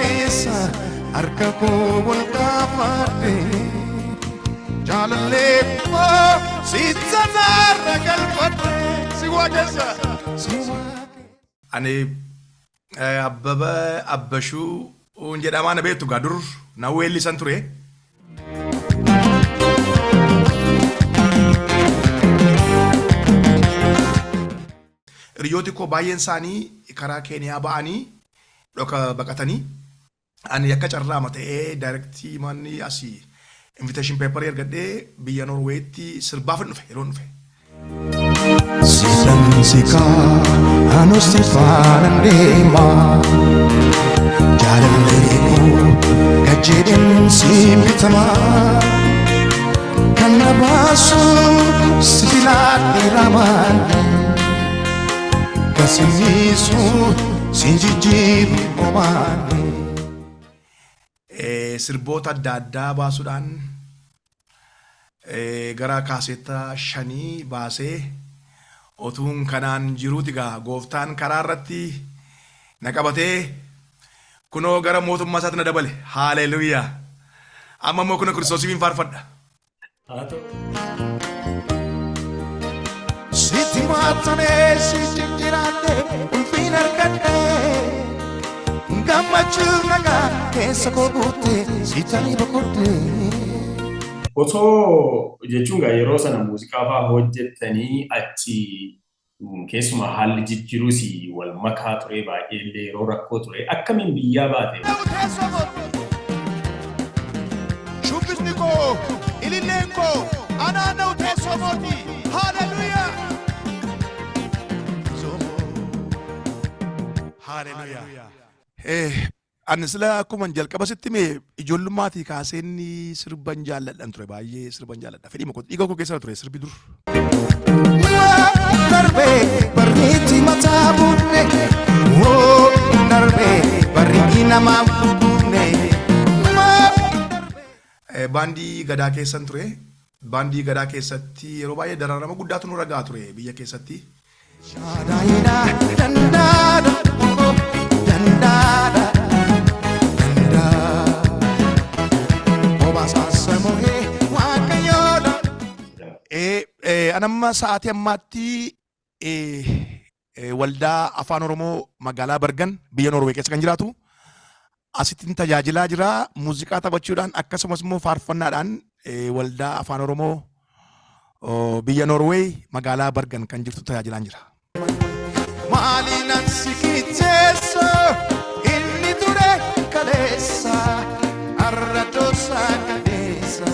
Keessa harka koo ol kaafadhe, jaalallee koo sittanaarra galfadhe, si waaqessa, si waaqessa. Ani Abbaba Abbashuu jedhamaa, na beektu gaa, dur na weellisan ture. Hiriyooti koo baay'een isaanii karaa Keeniyaa ba'anii dhoka baqatanii, ani akka carraama ta'ee direct manni asii invitation paper ergadhee biyya Norweetti sirbaaf hin dhufe yeroo dhufe. Sidan sikaa anu si faanan deema, jaalallee koo gajjedhin si bitama, kan na baasu si filaadhe ramaane kasiniisu si jijjiiru omaane. Sirboota adda addaa baasuudhaan gara kaaseetta shanii baasee otuun kanaan jiruuti gaa gooftaan karaa irratti na qabatee kunoo gara mootummaa isaatti na dabale. Haaleluuyaa! Amma immoo kunoo Kiristoosiif faarfadha. Haa ta'u. Sitti maatanee si jijjiiraadhe, ulfiin argadhe, gammachuu nagaa keessa koo guutte, siitanii boqodde. Osoo jechuun gaa yeroo sana muuziqaa fa'aa hojjettanii achi keessumaa haalli jijjiiruus wal makaa ture, baay'ee illee yeroo rakkoo ture, akkamiin biyyaa baate? Shubbisni koo, ililleen koo anaanna'u teessoo mootii. Haaleluyyaa! Haaleluyyaa! Ani sila akkuma jalqaba sitti hime, ijoollumaatii kaasee inni sirban jaalladhan ture, baay'ee sirban jaalladha. Fedhii koo, dhiiga koo keessa ture sirbi dur. Darbee barriitti mataa buufne, woo darbee barri namaaf buufne. Baandii gadaa keessan ture. Baandii gadaa keessatti yeroo baay'ee dararama guddaatu nurra gahaa ture biyya keessatti. Shaadaayina dandaada dandaada dandaa obaasaasa mo'ee waaqayyoodha. Anamma sa'aatii ammaatti waldaa Afaan Oromoo magaalaa Bargan biyya Noorwee keessa kan jiraatu asittiin tajaajilaa jira, muuziqaa taphachuudhaan akkasumas immoo faarfannaadhaan waldaa Afaan Oromoo biyya Noorweey magaalaa Bargan kan jirtu tajaajilaan jira. Maaliinan si qixxeessa, inni ture kaleessa har'a dosa kaleessa,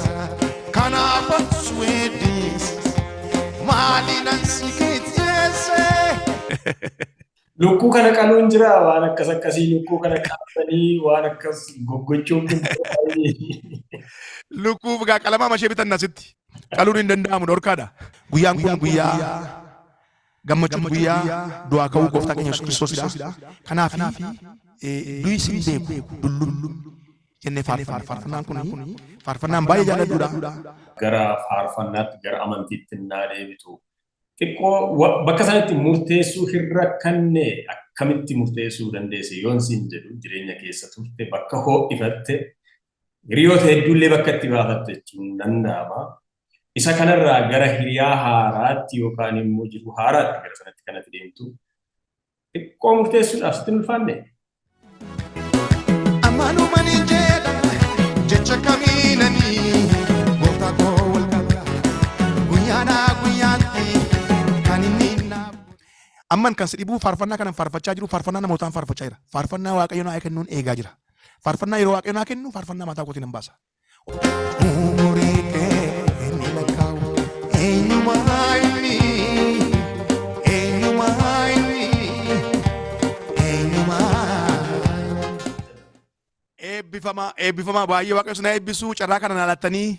kanaaf suweedis maaliinan si qixxeesse. Lukkuu kana qaluun jira, waan akkas akkasii, lukkuu kana qabanii waan akkas goggochuun kun. Lukkuu gaa qalamaa mashee bitan asitti qaluun hin danda'amu, dhorkaadha. Guyyaan kun guyyaa gammachuu, guyyaa du'aa ka'uu gooftaa keenya Yesuus Kiristoosidha. Kanaaf du'i sin beeku dullum jennee faarfanna. Faarfannaan kun faarfannaan baay'ee jaalladhuudha. Gara faarfannaatti, gara amantiitti naa deebitu. Xiqqoo bakka sanatti murteessuu hin rakkanne, akkamitti murteessuu dandeesse yoon siin jedhu, jireenya keessa turte, bakka ho'ifatte, hiriyoota hedduullee bakka itti baafatte jechuun danda'ama. Isa kanarraa gara hiriyaa haaraatti yookaan immoo jiruu haaraatti gara sanatti kanatti deemtu xiqqoo murteessuudhaaf sitti hin ulfaanne? Amanumani jedha jecha kamiinani gooftaa koo wal qaba guyyaadhaa guyyaatti kan inni naaf. Amman kan si dhibuu faarfannaa kanan faarfachaa jiru faarfannaa namootaan faarfachaa jira. Faarfannaa Waaqayyo naa kennuun eegaa jira. Faarfannaa yeroo Waaqayyo naa kennu faarfannaa mataa kootiin nan baasa. Umurii kee inni lakkaa'u eenyumaa inni, eenyumaa inni, eenyumaa. Eebbifamaa, eebbifamaa baay'ee, Waaqayyo isin haa eebbisu carraa kana naa laattanii.